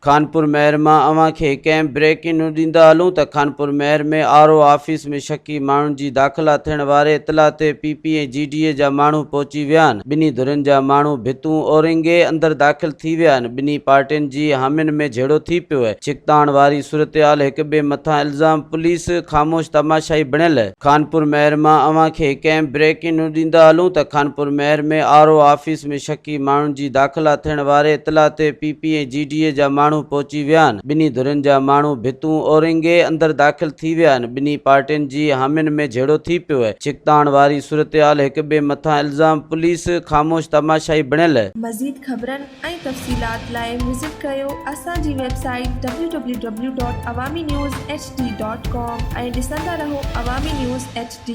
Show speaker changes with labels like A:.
A: خانپور مهر مان اوهان کي هڪ اهم بريڪنگ نيوز ڏيندا هلون ته خانپور مهر ۾ آر او آفيس ۾ شڪي ماڻهن جي داخلا ٿيڻ واري اطلاع تي پي پي ۽ جي ڊي اي جا ماڻهو پهچي ويا آهن ٻنهي ڌرين جا ماڻهو ڀتون اورنگي اندر داخل ٿي ويا آهن ٻنهي پارٽين جي حامين ۾ جهيڙو ٿي پيو آهي ڇڪتاڻ واري صورتحال هڪ ٻئي مٿان الزام پوليس خاموش تماشائي بڻيل. خانپور مهر مان اوهان کي هڪ اهم بريڪنگ نيوز ڏيندا هلون ته خانپور مهر ۾ آر او آفيس ۾ شڪي ماڻهن جي داخلا ٿيڻ واري اطلاع تي پي پي ۽ جي ڊي اي جا ماڻهو پهچي ويا آهن ٻنهي ڌرين جا ماڻهو ڀتون اورنگي اندر داخل ٿي ويا آهن ٻنهي پارٽين جي حامين ۾ جهيڙو ٿي پيو آهي ڇڪتاڻ واري صورتحال هڪ ٻئي مٿان الزام پوليس خاموش تماشائي بڻيل.
B: مزيد خبرن ۽ تفصيلات لاء وزٽ ڪريو اسان جي website W W W dot Awami news H D dot com ۽ ڏسندا رهو عوامي نيوز ايڇ ڊي.